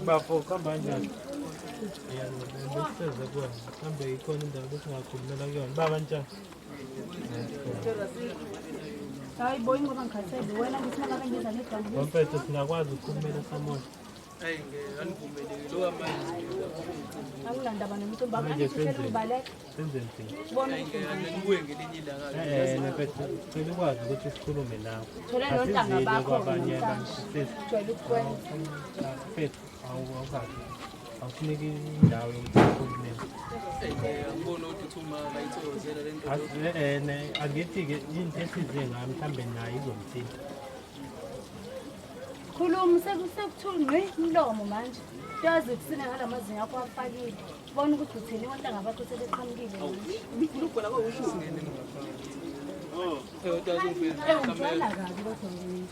Bafo kuhamba kanjani? Ya, besiseze kuwena. Mhlawumbe ikhona indawo besingakhulumela kuyona. Baba njani? Hayi boy ngoba ngikhathele wena ngithi mangabe ngiza ngebhangi. Mfethu singakwazi ukukhulumela samoya. Hayi ngeke anivumeleki lo manje. Anginandaba nomuntu baba Manje angithi uhleli senzeni? ubaleka. Senzeni thina? Bona Hayi ukuthi ngeke wenzani. ngibuye ngelinye ilanga. Mfethu cela ukwazi ukuthi sikhulume nawe. Thole nontanga Asizile bakho kwabanye abantu. namhlanje. Sisi. Ujwayele ukukwenza. Mfethu awukazi. Awusiniki indawo yokuthi sikhulume. Angiboni ukuthi uthi uma akayithokozela le nto. Angithi-ke into esize ngayo mhlawumbe nayo izomthinta. Khuluma sekuthuli ngqi umlomo manje. Uyazi kusina ngalamazinyo akho afakile. Bona ukuthi uthini ontanga bakho sebeqhamukile manje. Eh, Eh, ungijwayela kabi kodwa wena.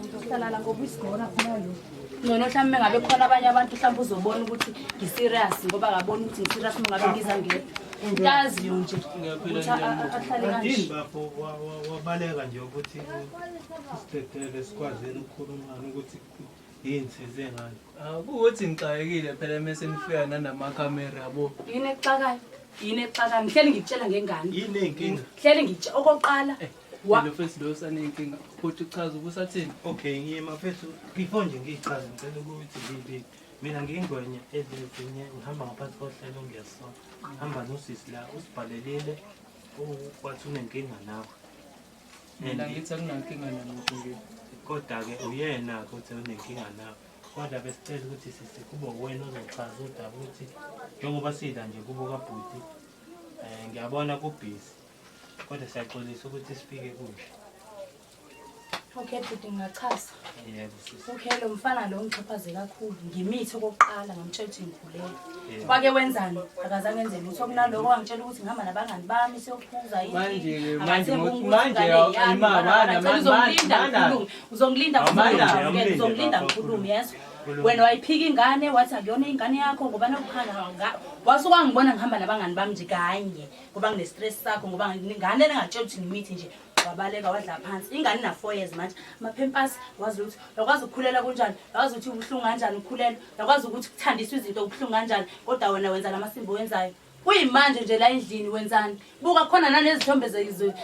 Uzohlala la ngoba uyisigora phela lo. Ngcono mhlawumbe ngabe khona abanye abantu mhlawumbe uzobona ukuthi ngi-serious ngoba akaboni ukuthi ngi-serious uma ngabe ngiza ngedwa. Into aziyo nje ukuthi ahlale kanje. Yini bafo wabaleka nje ukuthi usidedele sikwazini ukukhulumana ukuthi yini size ngani. Ah, kuwukuthi ngixakekile phela mese nifika nanamakhamera yabo. Yini exakayo? Yini exakayo? Ngihleli ngikutshela ngengane. Yini eyinkinga? Ngihleli ngikutshela okokuqala wa Lo first lo usanenkinga. Futhi uchaza ubusathini? Okay, ngiyema mfethu before nje ngiyichaze ngicela ukuthi ngibi mina ngiyingwenya ezezinye ngihamba ngaphansi kohlelo ngiyasona. Hamba nosisi la usibhalelile wathi unenkinga nawe. Mina ngithi akunankinga namuntu nje. Kodwa-ke uyena-ke uthi unenkinga nawe. Kodwa besicela ukuthi sisi kube uwena ozochaza udaba ukuthi njengoba sidla nje kubo kabhuti um ngiyabona kubhizi kodwa siyaxolisa ukuthi sifike kunje. Okay bhuti ngingachaza. Yebo sisi. Okay lo mfana lo ngixhaphaze kakhulu. Ngimithi okokuqala ngamtshela ukuthi ngikhulelwe. Yebo. Kwake wenzani? Akazange enze lutho kunaloko wangitshela ukuthi ngihamba nabangani bami siyophuza yini. Manje-ke, manje Akathembi ukuthi manje, ingane yami, ima, bana, mana, bana. Cela mana, uzongilinda mana. ngikhulume. Uzongilinda Awumlinde, ngikhulume. awumlinde, Uzongilinda bafo, ngikhulume yezwa. Khuluma. Wena wayiphika ingane wathi akuyona ingane yakho ngoba nokukhanga wasuka wangibona ngihamba nabangani bami nje kanye ngoba ngine-stress sakho ngoba ngane engatshela ukuthi ngimithi nje wabaleka wadla phansi ingane ina-4 years manje amaphempasi wazi ukuthi uyakwazi ukukhulela kunjani uyakwazi ukuthi ubuhlungu kanjani ukukhulelwa uyakwazi ukuthi kuthandiswa izinto kubuhlungu kanjani kodwa wena wenza la masimba owenzayo kuyimanje nje la endlini wenzani buka khona nanezithombe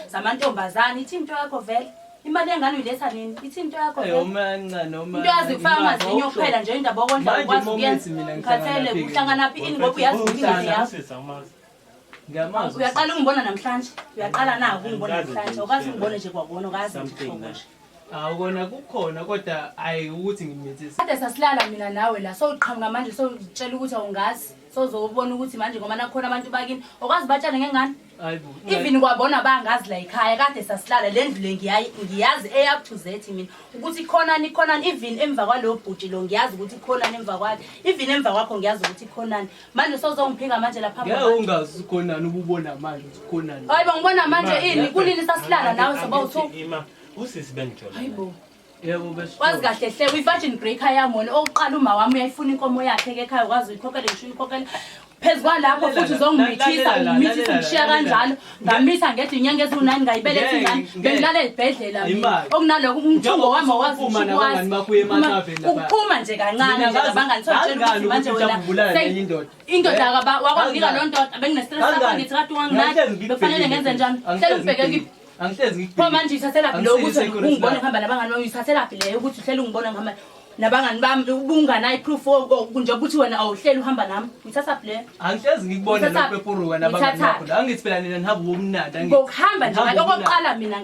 zamantombazane ithi into yakho vele imali yengane uyiletha nini ithi into yakho Eh, vele uma noma into yazi kufaka amazinyo kuphela nje indaba okondla Manje ukwazi uma ukuyenza uthi mina ngikhathele ngihlanganaphi-ke? kuhlanganaphi ini ngoba uyazi ukuthi ingane yakho Sisi awumazi. Ngiyamazi. Uyaqala ungibona namhlanje. Uyaqala na ukungibona Angikaze namhlanje. nje Awukazi ngitshele. ungibone nje kwakona ukazi nje Something hlobo la. nje. Awukona kukhona kodwa ayi ukuthi ngimithise. Kade sasilala mina nawe la sowuqhamuka manje sowutshela ukuthi awungazi. Sozobona ukuthi manje ngoba nakhona abantu bakini okwazi batshane ngengane. Hayibo. Even kwabona bangazi la ekhaya kade sasilala le ndlu le ngiyazi eya to Z mina ukuthi khonani khonani even emva kwalowo bhuti lo ngiyazi ukuthi khonani emva kwakhe even emva kwakho ngiyazi ukuthi khonani manje sozongiphika manje lapha Ngeke ungazi ukhonani ububona manje ukuthi ukhonani. Hayi bo ngibona manje Ima, ini kunini sasilala nawe soba Angithi uthu ima usisi bengijola. Hayi bo. Yebo bese. Wazi kahle hle uyi-virgin breaker yami wena oqala uma wami uyayifuna inkomo yakhe ke ekhaya ukwazi uyikhokhele ngisho uyikhokhele phezu kwalapho futhi uzongimithisa ungimithisa ungishiya kanjalo ngamitha ngedwa inyanga eziwu-nine ngayibeletha ingane bengilala ezibhedlela mina okunaloko umthungo wami awazi Njengoba uphuma nabangani bakho uye emathaveni lapha. ukuphuma nje kancane Mina nje ngazi- nabangani sotshela ngazi ukuthi manje ukuthi wena ujabulana nenye indoda. indoda Eh? wakwanginika Ngazi loo ndoda bengine-stress sakho Kanjani? ngithi kade unganginaki Ngihlezi bekufanele ngikubhekile ngenze njani Angihlezi hlele ungibheke ngikubhekile. Angihlezi ngikubhekile. Pho manje uyithathelaphi leyo ukuthi Angisiyi ungibone security ngihamba nabangani bami uyithathelaphi leyo ukuthi uhlele ungibone ngihamba nabangani bami ubunganayo i-proof nje ukuthi wena awuhleli uhamba nami uyithathaphi leyo Angihlezi ngikubona Uyithathaphi? lokho nabangani bakho. Uyithathaphi? Angithi phela nina nihamba ubumnandi angithi. Ngokuhamba nje Nihamba ubumnandi. okokuqala mina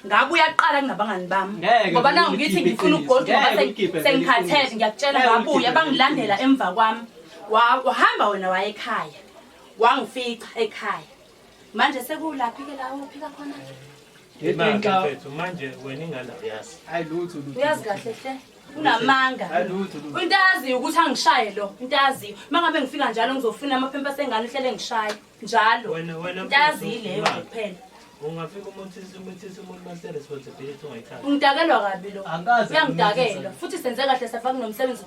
ngabuya kuqala kunabangani bami Ngeke ngoba nawu ulikhiphe ngithi ngifuna iqiniso. ukugoduka Ngeke ngoba ulikhiphe vele sengikhathele iqiniso. ngiyakutshela Ngeke ngabuya ulikhiphe vele bangilandela iqiniso. emva kwami wahamba wena waya ekhaya wangifica ekhaya manje sekulaphi-ke la uphika khona Ima Inka- mfethu manje wena ingane awuyazi. Hayi lutho lutho. Uyazi kahle hle. Unamanga. Hayi lutho lutho. Into aziyo ukuthi angishaye lo, into aziyo. Mangabe ngifika njalo ngizofuna amaphempa sengane uhlele ngishaye njalo. Wena wena Into aziyo leyo Ima. nje kuphela. Ungafika umuthisa umuthisa umuntu mase responsibility ungayithathi. Ungidakelwa kabi lo. Angikaze Uyangidakelwa. ngimithise. Futhi senze kahle safaka nomsebenzi.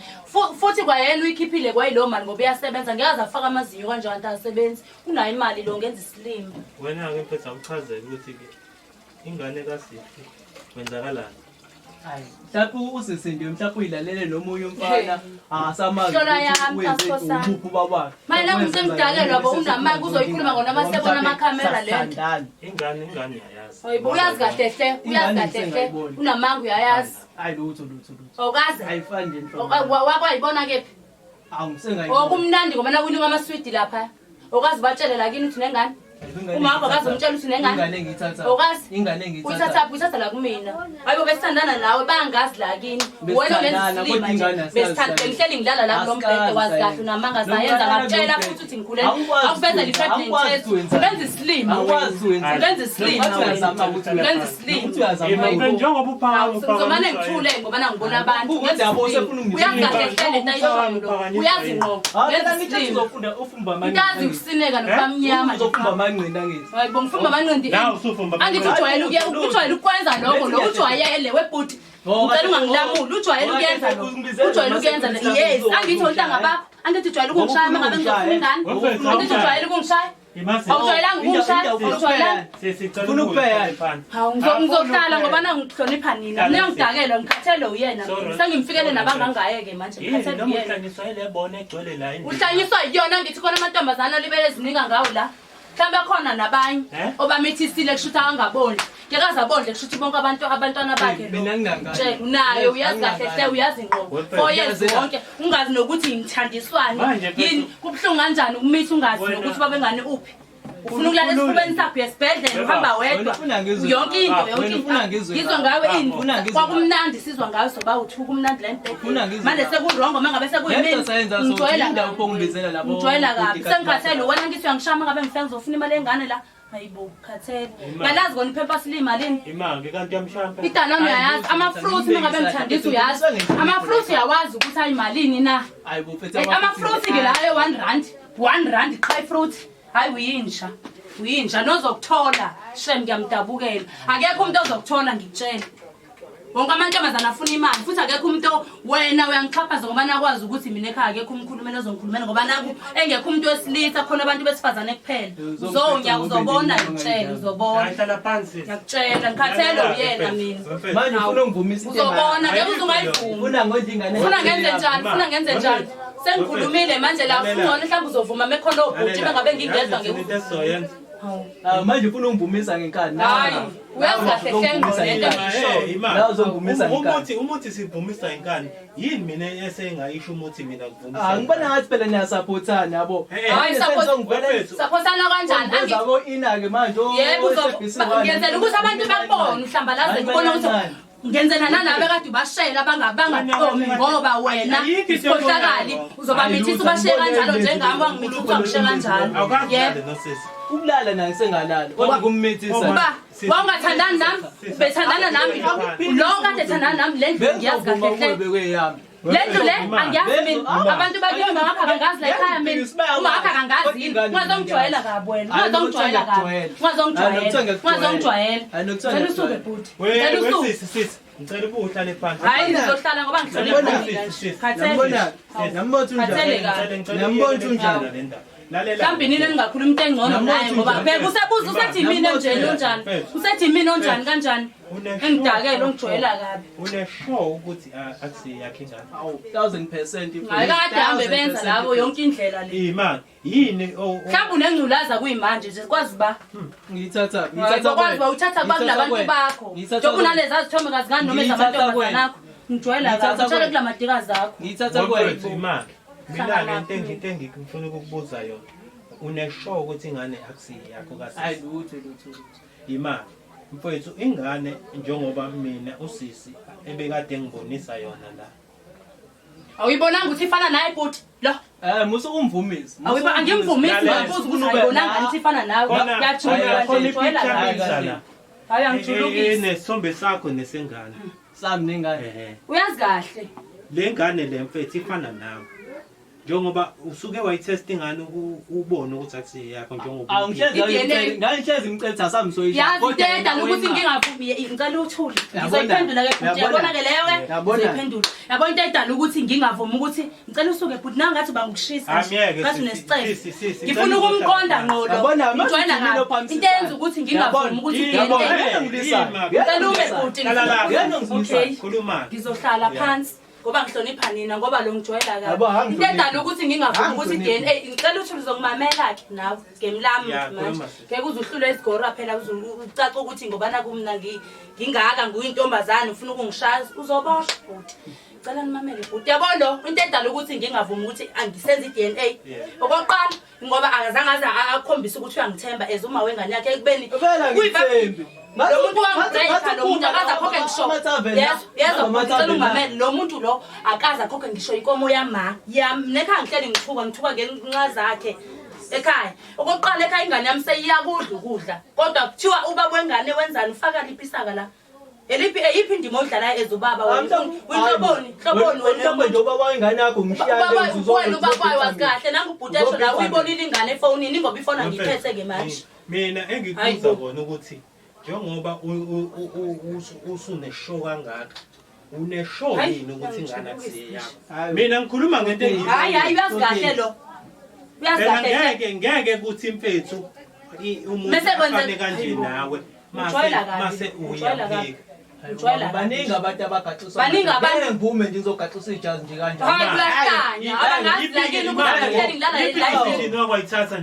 Futhi kwayena uyikhiphile kwayilowo mali ngoba uyasebenza. Ngeke aze afake amazinyo kanje kanti asebenzi. Unayo imali lo ngenza isilima. Wena ke mfethu awuchazele ukuthi ke Ingane kasisi kwenzakalani? Hayi, mhlawumbe usisi nje mhlawumbe uyilalele nomunye umfana akasamazi Hlola ukuthi yami, wenze Nkosana. umuphi ubabakhe. Manje nakhu sengidalelwa bo, unamanga, uzoyikhuluma ngona sebona amakhamera le nto. Sasithandana. Ingane ingane uyayazi. Hayibo uyazi kahle hle, uyazi Ingane kahle hle. ngisengayiboni. Unamanga uyayazi. Hayi lutho lutho lutho. Awukaze. Ayifani nje nhlobo. Wakwayibona kephi? Awu ngisengayiboni. Okumnandi ngoba nakunikwa amaswidi lapha. Awukazi ubatshele la kini uthi nengane. Uma wakho akaze umtshele ukuthi unengane? Ingane engiyithatha. Awukazi? Ingane engiyithatha. Uyithathaphi? Uyithatha la kumina. Hayibo besithandana nawe bangazi la kini. Wena Besithandana, ongenza isilima kodwa nje. ingane asikazi Besithanda sayenza. ngihleli ngilala la kulo mbhede Asikazi wazi kahle sayenza. unamanga Noma sayenza ulala ngakutshela kulo futhi mbhede. ukuthi ngikhulele. Awukwazi Akuveze ukwenza, li-pregnant awukwazi test. ukwenza. Ubenza isilima Awukwazi wena. ukwenza. Ubenza isilima Nokuthi wena. uyazama ukuthi Ubenza isilima. Nokuthi uyazama Hey, my friend, ukuthi- njengoba uphakama Ngizomane ngithule ngoba nangibona abantu. Ukuthi yabo usefuna ungizwe. Uyazi kahle hle lento ayishoyo lo. Uyazi ngqo. Hayi, Uyenza phela ngithi isilima. uzofunda ufumba amanqindi. Ntazi ukusineka nokuba mnyama nje. Uzofumba amanqindi angithi. Hayi bo ngifumba amanqindi. La usufumba Angithi ujwayele ukuye ujwayele ukwenza lokho lo ujwayele webhuti. Ngicela ungangilamuli ujwayele ukuyenza lo. Ujwayele ukuyenza lo. Yes, angithi ontanga bakho. Angithi ujwayele ukungishaya uma ngabe ngizofuna ingane. Angithi ujwayele ukungishaya. Awujwayelanga ukungishaya, awujwayelanga. Ufuna ukubheka? Hawu ngizohlala ngoba nangihlonipha nina. Mina ngidakelwe ngikhathele uyena. Sorry. Sengimfikele nabangangaye-ke manje Yini ngikhathele noma uyena. uhlanyiswa ile bona egcwele la endlini? Uhlanyiswa yiyona ngithi khona amantombazane alibele ezinika ngawo la. Mhlawumbe khona nabanye Eh? obamithisile kusho ukuthi akangabondli. Ngeke aze abondle kusho ukuthi bonke abantu abantwana bakhe lo. Mina nginangane. Tshela unayo uyazi kahle hle uyazi ngqo. Wephe. 4 years wonke ungazi nokuthi ngithandiswani. Manje, Yini kubuhlungu kanjani ukumitha ungazi Wena- nokuthi babengane uphi. Ufuna ukulala esifubeni sakho uyesibhedlela uhamba wedwa. Wena ufuna ngizwe Yonke into ngawe. yonke Wena into. ufuna ngizwe Ngizwe ngawe. ngawe ini. Ufuna ngizwe Kwakumnandi sizwa ngawe soba uthuka kumnandi la Ufuna embhedeni. ngizwe Manje ngawe. sekuwrong uma ngabe sekuyimina. Lento sayenza so, Ngijwayela yindawo kabi. ongibizela lapho Ngijwayela kabi. ubhuti Sengikhathele wena ngithi uyangishaya uma ngabe ngifika ngizofuna imali yengane la. Hayibo, khathele. Imali. Ngalazi kona iphepha silima lini. Imali kanti uyamshaya mpela. Idanone uyayazi, Hayi, ama-fruits uma ngabe ngithandisa uyazi. Ama-fruits uyawazi ukuthi ayimalini na. Hayi bo phethe Eh, Ama-fruits ke la ayo R1, R1 qha i-fruit. Hayi uyinja. Uyinja nozokuthola. Shem ngiyamdabukela. Akekho umuntu ozokuthola ngikutshela. Wonke amantombazane afuna imali futhi akekho umuntu wena uyangixhaphaza ngoba nakwazi ukuthi mina ekhaya akekho umkhulumeli ozongikhulumela ngoba naku engekho umuntu wesilisa khona abantu besifazane kuphela. Uzonya uzobona ngikutshela uzobona. Hayi hlala phansi. Ngiyakutshela ngikhathele uyena mina. Manje ufuna ungivumisa into Uzobona ngeke uze engaka. ungayivumi. Ufuna ngodla ingane. Ufuna ngenze njani? Ufuna ngenze njani? Sengikhulumile manje la ufuna mhlawumbe uzovuma mekhona obhuti bengabe ngingedwa Into ngeke. esizoyenza. Ah, manje ufuna ungivumisa ngenkani. Hayi, uyazi kahle hle ngqo lento engiyishoyo. Eh, imali. La uzongivumisa ngenkani. Umuthi umuthi sivumisa inkani. Yini mina esengayisho umuthi mina ngivumisa. Ah, ngibona ngathi phela niyasupportana yabo. Eh, eh. Hayi, support- Sengivele Saphosana kanjani? Angithi ko ina ke manje. oh, yebo SABC ngenzela ukuthi abantu bakubone uhlambalaze kubona ukuthi ngenzela nalabo ekade ubashela bangaqomi ngoba wena isikhohlakali uzobamithisa ubashiye kanjalo njengami wangimithisa wangishiye kanjalo Awukazi yebo udlale nosisi. Ukulala naye sengalala. Kodwa kumithisa. Uba wawungathandani nami ubethandana nami lo kade ethandana nami le ndlu ngiyazi Bengizovuma kahle hle kuwe bekweyami. le ndlu le angiyazi mina abantu bakini umakho akangazi la ekhaya mina umakho akangazi yini ungazongijwayela kabi wena ungazongijwayela kabi ungazongijwayela ungazongijwayela cela usuke bhuti We cela usuke sisi sisi. Ngicela ube uhlale phansi. hayi ngizohlala ngoba ngihlonipha mina nje khathele Nambona. Nambona unjani? Khathele kabi. Ngicela Nambona uyeke unjani? le ndaba. Lalela. mhlawumbe nini engingakhuluma into engcono naye ngoba bheka usebuza usethi mina nje onjani usethi mina onjani kanjani engidakele ongijwayela kabi Une-sure ukuthi akusi yakhe ingane. Awu, 1000% hayi kade hambe benza labo yonke indlela le Imali. Yini mhlawumbe unengculaza kuyimanje nje kwazi uba Ngiyithatha, kwazi uba uthatha kuba kulabantu bakho njengoba unalezi azithombe kazingani noma ezamantombazane akho ngijwayela kabi utshale kula madikazi akho Ngiyithatha Mfowethu, kwena. imali. Mina-ke into engifuna ukukubuza yona. Une-sure ukuthi ingane akusiyakho Hayi kasisi. lutho lutho. lutho. Imali. Mfowethu ingane njengoba mina usisi ebekade ngibonisa yona la. awuyibonanga ukuthi ifana naye bhuti lo Eh musu umvumisa. Angimvumisi Lalela. ngabuza ukuthi ayibonanga ukuthi ifana nawe Khona ngiyajuluka khona nje ngijwayela i-picture kabi picture la. hayi angijulukisi Nesithombe sakho nesengane. Sami nengane. Ehhe. uyazi kahle Le ngane le mfethu ifana nawe. Njengoba usuke wayitest ingane ubone ukuthi akusiyo yakho njengoba Awu ngihlezi I-DNA. ngangihlezi ngicela ukuthi asamsoyisha. Yazi into edala ukuthi ngingavumi ngicela uthule. Ngizoyiphendula ke futhi yabona ke leyo ke. Ngizoyiphendula. Yabo into edala ukuthi ngingavumi ukuthi ngicela usuke bhuti nangathi bangukushisa nje. Ngathi unesicelo. Ngifuna ukumqonda ngqo lo. Ngijwayela kabi. Into eyenza ukuthi ngingavumi ukuthi DNA. Ngicela ume bhuti. Okay. Khuluma. Ngizohlala phansi. Ngoba ngihlonipha nina ngoba lo ngijwayela Yabo, kabi. Into angihloniphi. edala ukuthi ngingavumi ukuthi Angihloniphi. DNA ngicela ukuthi uzokumamela ke nawe game lami Ya, manje. khuluma sisi. Ngeke uze uhlulwe isigora phela uze ucace ukuthi ngoba naku mina ngingaka nguyintombazane ufuna ukungishaya uzoboshwa bhuti. Cela nimamele bhuti. Yabo lo into edala ukuthi ngingavumi ukuthi angisenze i-DNA. Yeah. Okokuqala ngoba akazange aze akhombise ukuthi uyangithemba as uma wengane yakhe ekubeni Vele angithembi. Lo muntu wangibreaka lo muntu akaze akhokhe ngisho. Yes, yezwa ngicela ungamele lo muntu lo akaze akhokhe ngisho inkomo yama. Yami nekhaya ngihleli ngithuka ngithuka ngenxa zakhe. Ekhaya. Okokuqala ekhaya ingane yami seyiyakudla ukudla. Kodwa kuthiwa ubaba wengane wenzani ufaka liphi isaka la? Eliphi eyiphi indima oyidlalayo as ubaba wena? Uyinhloboni, nhloboni wena. Mhlawumbe nje ubaba wengane yakho ngishiya Ubaba wena ubaba wayo wazi kahle nangu ubhuti esho la uyibonile ingane efonini ingoba ifoni angiyiphethe ke manje. Mina Hayi engikubuza bo. kona ukuthi njengoba usuneshow kangaka uneshow Hayi, yini ukuthi ingane akusiye yakho? Hayi. Mina ngikhuluma ngento Hayi hayi uyazi kahle lo. Uyazi Phela kahle. ngeke ngeke kuthi mfethu umuntu Bese kwenze- afane kanje Hayibo. nawe mase Ujwayela kabi. mase Ujwayela kabi. uyaphika. Ujwayela kabi. Baningi abantu abagaxiswa. Baningi abantu. Ngeke ngivume nje ngizogaxisa ijazi nje kanjani. Hayi kuyahlanya. Abangazi lakini ukuthi angihleli ngilala Yiphi la. into okwayithatha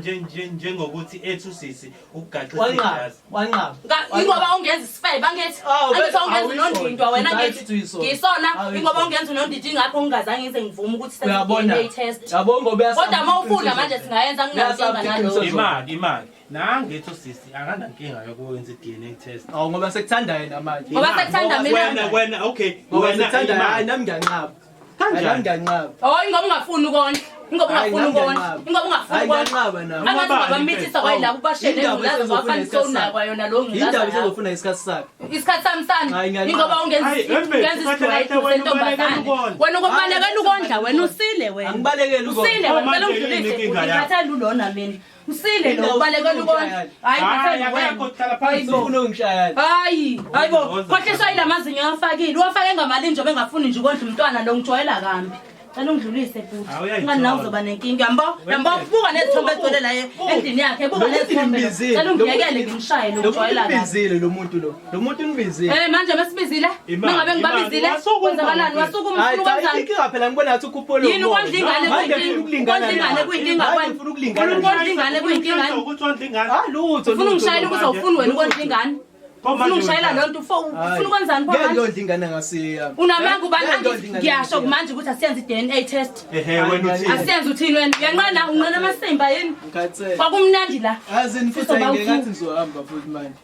njengokuthi ethu sisi ukugaxisa Wanqaba, ijazi? wanqaba. Ingoba ungenza isifebe angithi Awu, angithi bese ungenza awuyisona. unondindwa wena Hayi, ngithi futhi uyisona. ngisona Awuyisona. ingoba ungenza unondindwa ingakho ngingazange ngize ngivume ukuthi senze Uyabona? DNA test. Yabo ngoba uyasaba Kodwa uma ufuna iqiniso. manje singayenza nginankinga Uyasaba nalokho. iqiniso. Imali imali. Nangethu sisi akanankinga yokwenza i-DNA test. Awu ngoba sekuthanda yena manje. Ngoba sekuthanda mina. Wena wena okay Ngoba wena sekuthanda hayi imali. nami ngiyanqaba. Hayi nami Kanjani? ngiyanqaba. Oh ingoba ungafuni ukondla. Ingoba Hayi, ungafuni nami ukondla. ngiyanqaba. Ingoba ungafuni Hayi ukondla. ngiyanqaba nami. Angathi Ubaba, ungabamithisa kwayilabo ubashele Indaba engculaza esezofuna wafana isikhathi sowunayo sakhe. kwayona lo ngculaza. Indaba yakho. isezofuna isikhathi sakhe. Isikhathi sami sani Hayi, ngiyanqaba. ingoba ungenza Hayi, Embe, ungenza kahle isidwayethu kahle wena sentombazane. ubalekela ukondla. Wena ukubalekela ukondla wena usile wena. Angibalekeli ukondla. Usile wena Manje cela yini ungidlulise inkinga yakho? ngikhathele ulona mina. Usile lo Indawo ubalekela ukondla. ufuna Hayi Hayi, ngikhathele akekho wena. hlala phansi. Ufuna ukungishaya. Hayi, hayibo, Woza. khohliswa yila mazinyo awafakile. Uwafake ngamali nje obengafuni nje ukondla umntwana lo ngijwayela kambi. Cela ungidlulise bhuti. Hawu, uyayithola. Ingani nawe uzoba nenkinga. Yambo, yambo buka nezithombe ezigcwele la endlini yakhe, buka Lo muntu nezithombe. nimbizile. Cela Lo muntu ungiyekele ngimshaye lo Lo muntu ngijwayela kabi. nibizile lo muntu lo. Lo muntu nibizile. Eh manje mesibizile, Imali, mangabe ngibabizile, imali. Wasukuma kwenzakalani? mfethu. Wasukuma Hayi ufuna cha ukwenzani? inkinga phela ngibona ngathi ukhuphula Yini ukondla ingane Manje kuyinkinga? ufuna ukulingana. Ukondla ingane naye. kuyinkinga Manje kwani? ufuna ukulingana. Ufuna naye. ukondla ingane kuyinkinga. Ukuthi wondla ingane. Ah lutho. Ufuna ungishayela ukuthi awufuni wena ukondla ingane? Pho Ufuna manje ungishayela wenzani? loo nto ufuna ukwenzani pho Ngeke manje? ngiyondla ingane ngasiya. Unamanga ubani? Ngeke Angithi ngiyondla ingane ngiyasho ngasiya. manje ukuthi asiyenze i-DNA test. Ehe wena uthini? Asiyenze uthini wena? Uyanqena, unqena amasimba yini? Ngikhathele. Kwakumnandi la. Azini futhi Sizoba ngeke u-two. ngathi ngizohamba futhi manje.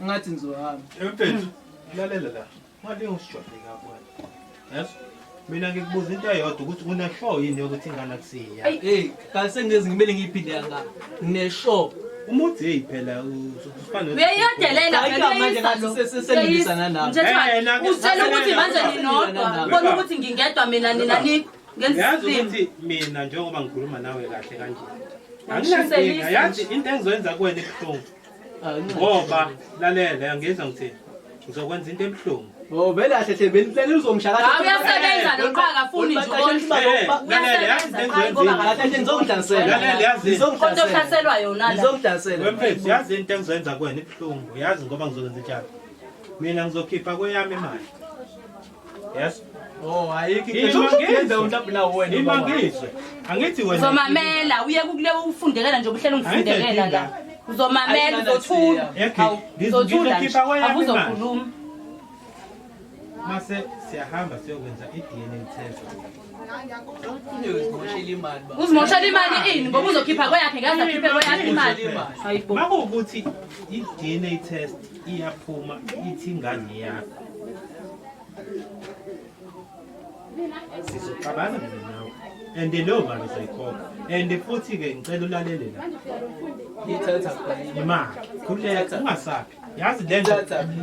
Ngathi ngizohamba. Mfethu, lalela la. Manje usijwayele kakhulu. Yes. Mina ngikubuza into eyodwa ukuthi une-sure yini yokuthi ingane akusiyo yakho? Hey, kanti sengingeze ngimele ngiyiphinde kangaka. Ngine-sure. Umuthi hey phela usufana Uyayiyadelela Hayi, phela manje uyayisa ngathi lo. sengilwisana nawe. Mthetho Eh, na- usitshela ukuthi manje ninodwa. Nami. Ubona ukuthi ngingedwa mina nina nikho. Ngenza Yazi isilima. ukuthi mina njengoba ngikhuluma nawe kahle kanje. Ngishiselisa Anginankinga, yazi into engizoyenza kuwena ebuhlungu. Ngoba lalela ngiyezwa ngithini. Ngizokwenza into ebuhlungu. Oh, vele kahle hle vele uzongishaya Hayi uyasebenza lo qha akafuni nje ukondla. Eh, lalela yazi into Uyasebenza qha ngoba engizoyenza. Kahle hle ngizongihlasela. Lalela yazi. Kodwa uhlaselwa yona la. Ngizongihlasela. Wemfethu yazi into engizoyenza kuwena ebuhlungu. Yazi ngoba ngizokwenza njalo. Mina ngizokhipha kweyami imali. Yes. Oh, ayikho Ima into. ngizwe. Mhlawumbe nawe wena. Ima baba. ngizwe. Angithi wena. Uzomamela uye kule ufundekela nje ubuhlelo ungifundekela la. Uzomamela uzothula. Okay. Hawu, uzothula nje. Ngizokhipha kweyami imali. Awuzokhuluma. Mase siyahamba siyokwenza i-DNA test. Uzimoshela imali baba. Uzimoshela imali ini ngoba uzokhipha kweyakhe ngaze akhiphe kweyakhe imali. Hayibo. Makuwukuthi i-DNA test iyaphuma ithi ingane yakho. Sizoxabana mina nawe. And leyo mali uzoyikhokha. And futhi-ke ngicela ulalele la. Ithatha phela. Imali. Khululeka ungasabi. Yazi lento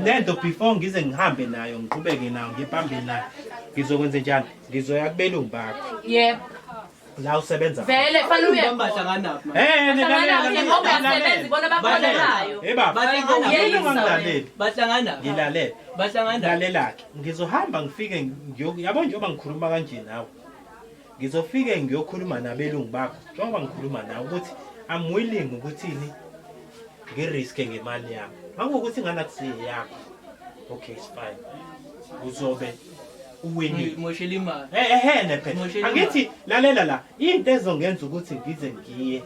lento before ngize ngihambe nayo ngiqhubeke nayo ngibambe nayo. Ngizokwenza njani? Ngizoya kubelungu bakho. Yebo. La usebenza khona. Vele fanele uye Bamba hlanganaphi manje? Eh, Bahlangana nilalela, ngoba nilalela. uyasebenza, ibona abakuholelayo. Eh baba, Bahlangana Uyeyisa ungangilaleli. Bahlangana. Ngilalela. Bahlangana. Lalela-ke, ngizohamba ngifike yabo njengoba ngikhuluma kanje nawe. Ngizofike ngiyokhuluma nabelungu bakho njengoba ngikhuluma nawe ukuthi I'm willing ukuthini ngiriske ngemali yami. Makuwukuthi ingane akusiyo yakho. Okay, it's fine. Uzobe uwinile. Moshela imali. Eh ehene phela. Moshela Angithi lalela la, into ezongenza ukuthi ngize ngiye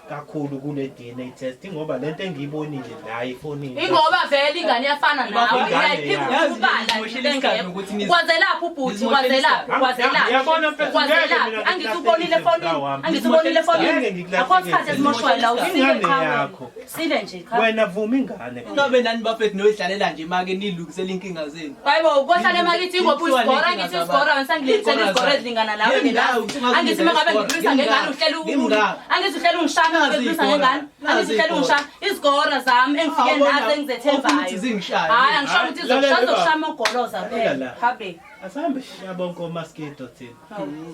kakhulu kule DNA test ngoba lento engiyibonile la ifonini. Ingoba vele ingane iyafana nawe Ingane uyayiphika yazi. ukubala Ngimoshela isikhathi ukuthi Kwazelaphi ubhuti Ngizimoshela kwazelaphi isikhathi. kwazelaphi Yabona mfethu, ngeke kwazelaphi mina angithi ubonile ngikulahlekelise efonini mfra wami. angithi ubonile Ngeke efonini ngikulahlekise. akho sikhathi esimoshwayo la usile Ingane qha wena. yakho. Sile nje cha Wena vuma ingane. Ingabe nani bafethu noyidlalela nje make nilungisele inkinga zenu. Hayibo kohlala emakithi ngoba Kuthiwa uyisigora ney'nkinga angithi zabantu. uyisigora wena sangilethela Izigora izigora zabantu. ezilingana nawe Ngimngaka, ngelazi angithi uma ngabe ngikulwisa ngengane uhlele Ngimngaka. angithi uhlele ungishaya Nazi ngikulwisa izigora. ngengane Nazi angithi uhlele izigora. ungishaya izigora zami engifike Awubona, nazo ofuna ukuthi engizethembayo zingishaye. hayi angisho ukuthi Hayi, lalela izokushaya baba. izokushaya amagoloza Lalela phela la. habe Asambe sishiya bonke omaskido thina.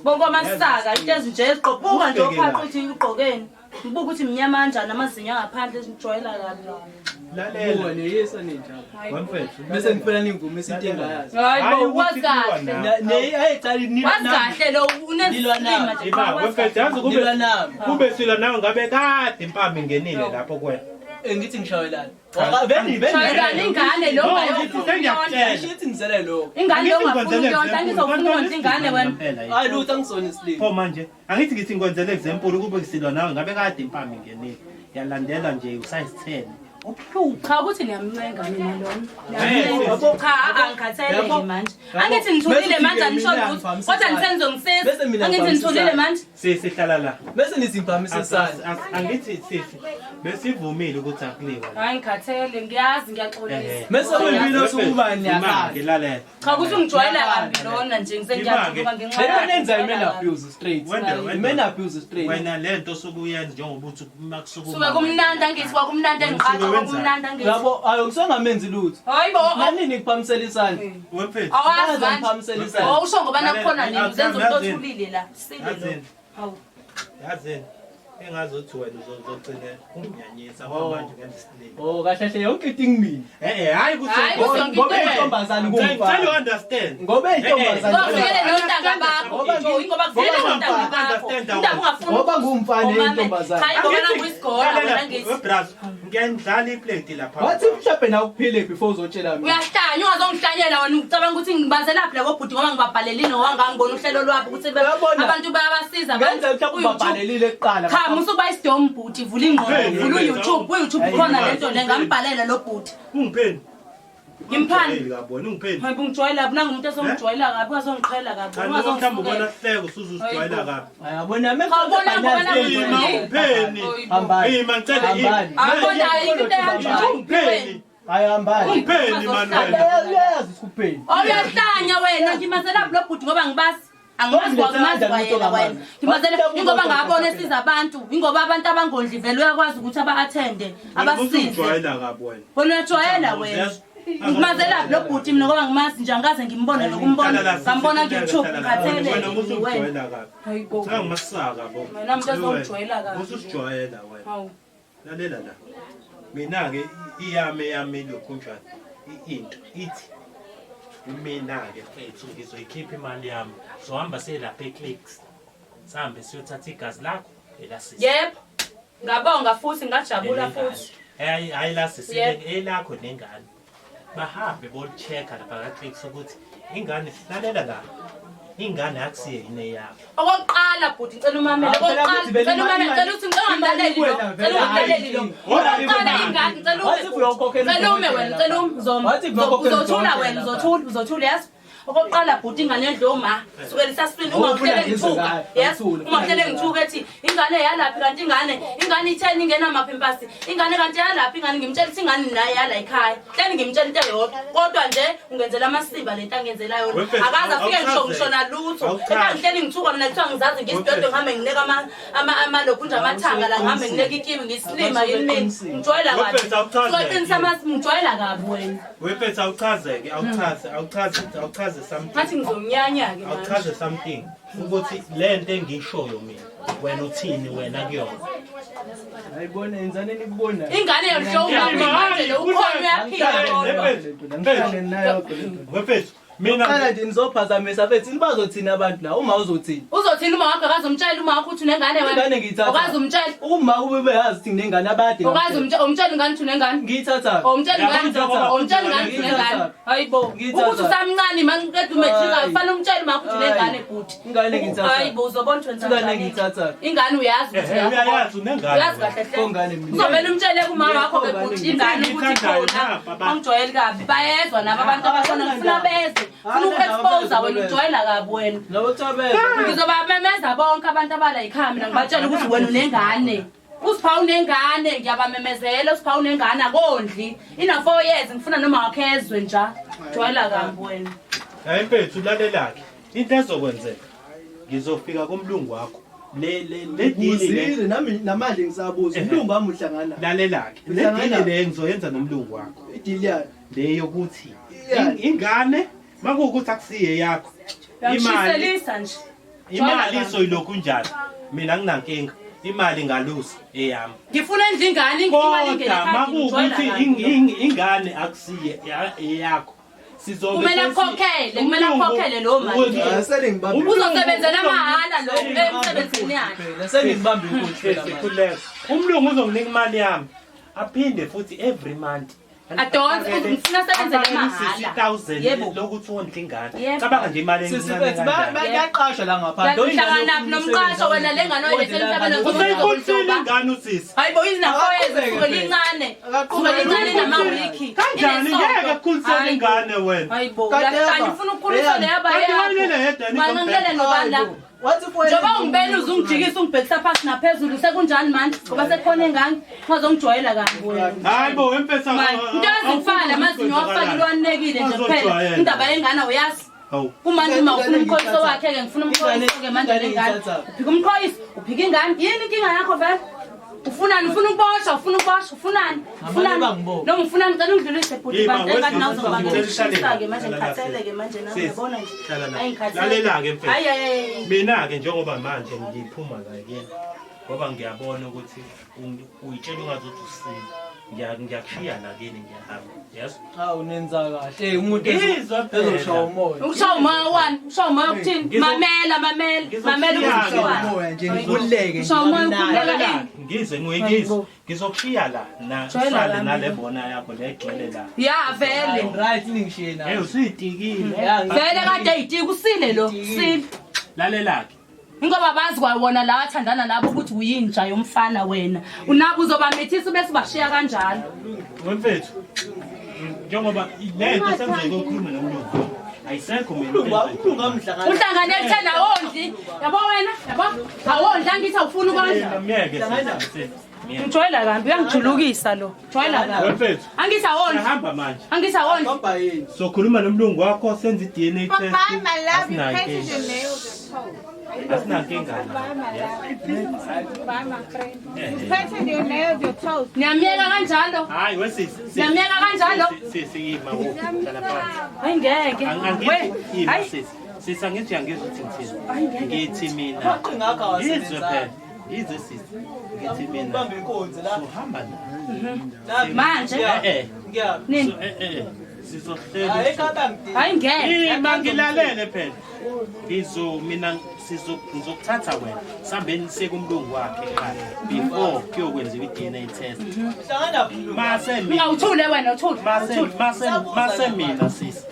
bonke omasaka into ezinje eziqobuka nje Ubheke ophaqa la. ukuthi ugqokeni ngibuka ukuthi mnyama kanjani amazinyo angaphandle ezijwayela kabi Buka Lalela. neyesa ninjalo. Wemfethu. Bese ngifuna ningivumise into engayazi. hayi Hayi bo ukuthi wazi kuliwa kahle nawe. Ne ayicala nilwa wazi nami. kahle lo Nilwa unesilima nami. nje Iba cha, wazi wemfethu kahle. yazi kube Nilwa nami. kube silwa nawe ngabe kade impama ingenile lapho kuwena. Engithi ngishayelana. Cha. Veni veni. Shayelana ingane lo No, ungayofuna ngithi sengiyakutshela. Ngisho ukuthi ngizele lokho. Ingane lo Angithi ungafuni ngikwenzele ukuyondla example, angizofuna ukondla ingane wena. Ngempela yini. Hayi lutho angisona isilima. Pho manje angithi ngithi ngikwenzele example kube kusilwa nawe ngabe kade impama ingenile. Yalandela nje usize 10. Ubuhlungu. Cha ukuthi niyamncenga mina lona. Eh, Niyamncenga. Cha angikhathele Yabo. nje manje. Yabo. Angithi nithulile Bese manje mina anisho lutho. ngivamisisana. Kodwa nisenzongisiza. Bese mina Angithi nithulile ngivamisisana. manje. Sisi hlala la. Bese nizimphamisa isandla. Angithi sisi besivumile ukuthi akuliwa. la. Hayi ngikhathele ngiyazi ngiyaxolisa. Bese kuyimina osukuba niyakazi. Ngilalela. Cha ukuthi ungijwayela kabi lona nje ngisengiyajuluka ngenxa Lento yakhe. nenza i-man abuse straight. Wena- I-man abuse straight. Wena lento osuke njengoba uthi makusuka Suke kumnandi angithi kwakumnandi engiqaqa Wena usuke kwakumnandi angithi. Yabo ayo ngisengamenzi lutho. Hayi bo. Nani nikuphamisela isandla. Wemfethu. Awazi Nazi manje. ngiphamisela isandla. Oh usho ngoba nakukhona nini uzenza umuntu Yazini. othulile la. Sile lo. Yazini. Hawu. Yazini. Engazothi wena uzogcina unginyanyisa ngoba manje ngenza isilima. Oh kahle hle yonke into ingimina. Eh eh hayi ukuthi Hayi, ukuthi yonke Ngoba into intombazane Ngicela kungumfana. understand. Ngoba intombazane. Ngoba kufikele nontanga bakho. Ngoba Joe, ingoba kufikele ngoba nontanga bakho. understand Intanga ungafuni. Ngoba ngumfana Umame. intombazane. Cha ingoba nanguyisigora wena ngithi. Webras, ngiyandlala iplate lapha. Wathi mhlawumbe nawe uphile before uzotshela mina. Uyahlanya ungazongihlanyela wena ucabanga ukuthi ngibazelaphi labo bhuti ngoba ngibabhalelile ngoba ngangibona uhlelo lwabo ukuthi Uyabona? abantu bayabasiza abantu Ngenza mhlawumbe ubabhalelile kuqala. Cha musukuba isidomu bhuti vula ingqondo Hey, vula hey, uYouTube kuYouTube Hey, khona hey, lento le ngambhalela lo bhuti. Ungipheni. Ngimphani. Ngabona ungipheni. Hayi ungijwayela kabi nangumuntu esongijwayela kabi ungazongiqhela kabi Cha noma mhlawumbe ubona ungazongisuka. sihleko usuzujwayela kabi. Ayabona meme. Cha, ubona ngobona Ima ungipheni. Hambani. Ima ngicela Hambani. Awubona ayikho into ehanjwayo. Ungipheni. Ayihambani. Ungipheni man wena. Uyayazi ukuthi kupheni. Uyahlanya wena ngimazelaphi lo bhuti ngoba ngibazi. Angimazi kwakumazi kwayena wena. Ngimazele ingoba ngabona esiza abantu, ingoba abantu abangondli vele uyakwazi ukuthi aba-attende, abasize. Usujwayela kabi wena. Wena uyajwayela wena. Ngimazelaphi lo bhuti mina ngoba ngimazi nje angikaze ngimbone nokumbona. Ngambona ku-YouTube ngikhathele Wena wena. usujwayela kabi. Hayibo. Cha ngimasaka bo. Wena umuntu ozongijwayela kabi. Usujwayela wena. Hawu. Lalela la. Mina ke iyami yami lokhu njani into ithi mina ke mfethu ngizoyikhipha imali yami. Sohamba selapha eClicks. Sihambe siyothatha igazi lakho elasisi. Yebo. Ngabonga futhi ngajabula futhi. Hayi hayi lasisi Yebo. elakho nengane. Bahambe bolichecka lapha kaClicks ukuthi ingane lalela la. Ingane akusiye yini yakho. Okokuqala bhuti ngicela umamele. Ah, phela Okokuqala ukuthi vele ngicela umamele imali- ngicela ukuthi ngicela ungamlaleli lo. imali Ngicela ungamlaleli lo. kuwena vele, Okokuqala hayi. ingane ngicela ume. Wathi uyokhokhela Ngicela ume wena ngicela ume uzoma. Wathi uyokhokhela Uzothula udokotela wena lapha. uzothula uzothula yazi. Okokuqala bhuti ingane yendlu yoma sukela isaswini uma Oh, ngihlele ufuna ngizwe ngithuka ngayo, yes awuthule, uma ngihlele ufuna ngithuka ethi ingane yalaphi kanti ingane ingane itheni ingena maphimpasi ingane kanti yalaphi ingane ngimtshela ukuthi ingane naye yala ekhaya hleni ngimtshela into eyodwa kodwa nje ungenzela amasimba lento angenzela yona Wemfethu, akaze afike ngisho awuchaze. ngisho nalutho Awuchaze. ekhaya ngihleli ngithuka mina kuthiwa ngizazi ngisidwedwe ngihambe ngineka amalokhu nje amathanga la ngihambe ngineka ikiwi ngisilima yini mina ngijwayela kabi Wemfethu, awuchaze. Soqinisa amasi ngijwayela kabi wena Wemfethu awuchazeke awuchaze awuchaze awuchaze Awuchaze something. Ngathi ngizomnyanya-ke manje. Awuchaze something ukuthi le nto engiyishoyo mina wena uthini wena kuyona. Ayibona yenzani nikubonayo. Ingane yomhlobo manje lo ukhona uyaphila kodwa. Ngihlangene nayo yonke le nto. Wefethu mina Qala nje nizophazamisa mfethu nibazothini abantu la uma uzothini. Uzothini uma wakho akazomtshela uma wakho uthi unengane wena? Ingane ngiyithatha. Okazi umtshela. Uma kube beyazi ukuthi nginengane abade. Okazi umtshela umtshela ingane uthi unengane. Ngiyithatha. Umtshela ingane Ngiyithatha. umtshela ingane uthi unengane. Hayibo. Ngiyithatha. Ukuthi usamncane mangiqeda umatric Hayi. akufanele umtshele uma wakho uthi unengane bhuti. Ingane ngiyithatha. Hayibo uzobona ukuthi wenza Ingane njani. ngiyithatha. Ingane uyazi ukuthi Ehhe, uyakho. uyayazi unengane Uyazi wena. kahle hle. Kongane mina. Uzomele umtshele kuma wakho ke Ngiyithandayo. bhuti ingane ukuthi Ngiyithandayo khona. napa ba. Bangijwayeli kabi. Bayezwa nabo abantu abashona ngifuna beze. Funa uku-expose wena ujwayela kabi wena. Labo thabela. Ngizobamemeza bonke abantu abala yikhaya mina ngibatshela ukuthi wena unengane. Usipha unengane ngiyabamemezela usipha unengane akondli. Ina 4 years ngifuna noma wakhe ezwe nja. Jwayela kabi wena. Hayi mfethu ulalelakhe. Into ezokwenzeka ngizofika kumlungu wakho. Le le le dili le Uzile nami namanje ngisabuza umlungu wami uhlangana. lalelakhe. Le Uhlangana- dili le ngizoyenza nomlungu wakho. Idili yayo. Le yokuthi Yeah. ingane makuwukuthi akusiye yakho. Imali Uyangishyiselisa nje. imali isoyilokhu njalo. Mina nginankinga. Imali ngalusa eyami. Ngifuna endle ingane imali ingene Kodwa ekhaya, makuwukuthi ngijwayela kabi. ingane akusiye eyakho. Sizobe Kumele sesi- akhokhele, kumele Umlungu- akhokhele lowo mali. Ukuthi- Ah, Sele ngibambe. Uzosebenzela mahhala lo emsebenzini yakhe. Phela sengibambe inkunzi phela manje. Sikhuleka. Umlungu uzonginika imali yami. Aphinde futhi every month. Adonse, ngifuna asebenzele Afakele mahhala. u-60,000 Yebo. lokuthi wondle ingane. Yebo. Cabanga nje imali Sisi encane mfethu kanjani. bayaqashwa la ngaphandle. Uhlangana nomqasho wena le ngane oyilethe emhlabeni Useyikhulisile ingane usisi. Hayibo izina 4 years Akaqhubeke suke phela. lincane. Akaqhubeke. Suke lincane namawiki. Kanjani ngeke ukukhulisele ingane wena? Hayibo, Kade uyahlanya yaba. ufuna ukukhulisa leyaba Kanti yakho. wayelele yedwa yini Manqinqele nobani la? Wathi for Njengoba ungibena uzungijikisa ungibhekisa phansi naphezulu sekunjani manje ngoba sekukhona ingane ungazongijwayela kabi wena. Hayi bo wemfethu. Manje into ezifana amazinyo wafakile wanekile nje kuphela. Uzojwayela. Indaba yengane uyazi. Hawu. Kumanje uma ufuna Ingane umqhoyiso ngiyithatha. wakhe ke ngifuna umqhoyiso ke manje Ingane lengane. ngiyithatha. Uphika umqhoyiso, uphika ingane. Yini inkinga yakho vele? Ufunani? Ufuna ukuboshwa, ufuna ukuboshwa, ufunani? Ngamane Ufunani? bangibophe. Noma ufunani ngicela ungidlulise bhuti Yima, bantu engathi nawe wesisi, uzoba ngicela uhlale ngishisa ke la. manje Hlala la, ngikhathele ke sis. manje nawe Sis, uyabona nje. hlala la. Ayi ngikhathele. Lalela-ke mfethu. Hayi hayi hayi. Mina-ke njengoba manje ngiphuma la kuyena ngoba ngiyabona ukuthi uyitshela ungazuthi usile. Ngiyakushiya la kini ngiyahamba. Yes. Hawu nenza kahle. Umuntu Ngizwa phela. ezoshaya umoya. Ukushaya umoya wani? Ukushaya umoya ukuthini? Mamela, mamela, mamela Ngizokushiya-ke. ukuthi ushiwani. Umoya nje ngikhululeke. Ushaya umoya ukhululeka Lalela, ini? ngizwe ngiyizwe. Ngizokushiya la na Jwayela usale la nale mina. bona yakho le egcwele la. Ya vele. Right ningishiye Hey nayo. usuyitikile. Ya, Vele kade eyitiki usile lo, usile. Lalela-ke. Ingoba bazi kwawona la athandana nabo ukuthi uyinja yomfana wena. Unabo uzobamithisa bese ubashiya kanjalo. Wemfethu. Njengoba le nto sengizoyikhuluma nomlungu. Ayisekho mina. Umlungu umlungu wami uhlangana. Uhlangane kuthena awondli. Yabo wena, yabo? Awondli angithi awufuni ukondla. Myeke sisi. Myeke. Ngijwayela kabi, uyangijulukisa lo. Jwayela kabi. Wemfethu. Angithi awondli. Siyahamba manje. Angithi awondli. Bamba yini? Sokhuluma nomlungu wakho senze i-DNA test. Bye, my love. You Asinankinga. painted your nails and toes. Asinankinga. Bye, my love. Bye, my friend. You Eh. painted your nails, your toes. Niyamyeka kanjalo. Hayi wesisi. Niyamyeka kanjalo. Sisi ima wo. Hlala phansi. Hayi ngeke. Angithi We, ima hayi. sisi. Sisi angithi uyangizwa ukuthi ngithini. Ngithi mina. Amaqhinga akho Ngizwe awasebenzanga. phela. Ngizwe sisi. Ngithi mina. Ubambe inkunzi la. Sohamba la. Nami. Manje? Ngiyaphi? Eh. Ngiyaphi? Nini? So, eh eh. Sizohlela. Hayi ekhaya ngidini. Hayi ngeke. Ima ngilalele phela. Ngizo mina sizo ngizokuthatha wena. Sambeni siye kumlungu wakhe ekhaya before kuyokwenziwa i-DNA test. Uhlangana phi umlungu? Mase mina Awuthule wena, uthule. mase Uthule. mase mase mina sisi.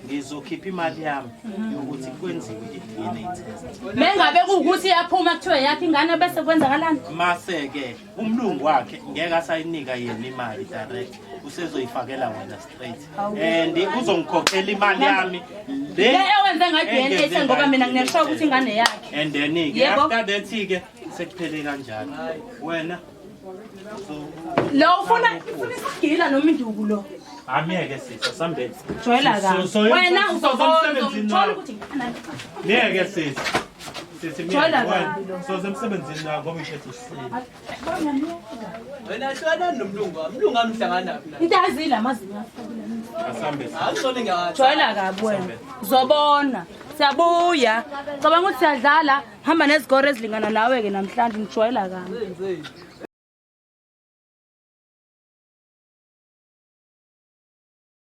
Ngizokhipha imali yami yokuthi kwenziwe i-DNA test. Mengabe kuwukuthi iyaphuma kuthiwe yakhe ingane bese kwenzakalani? Mase ke umlungu wakhe ngeke asayinika yena imali direct. Usezoyifakela wena straight. And uzongikhokhela imali yami Le le ewenze ngayo DNA engenze test ngoba ngayo mina i-DNA ngineshock ukuthi test. ingane yakhe. And then ke Yebo. after that ke sekuphele kanjalo. Wena Lo ufuna ufuna isigila noma induku lo. amiyeke sisi asambeni. Jwayela kabi. Wena uzobona uzobona uzomthola ukuthi Miyeke sisi. Sithi Jwayela mina kabi lo. soze emsebenzini la ngoba ishethu sisile. Wena hlukana nomlungu wami. Umlungu wami uhlanganaphi naye? Intazile amazinyo afakile. Asambe. Akusona ingane. Jwayela kabi wena. Uzobona. Siyabuya. Cabanga ukuthi siyadlala. Hamba nezikore ezilingana nawe-ke namhlanje ngijwayela kabi. Senzeni?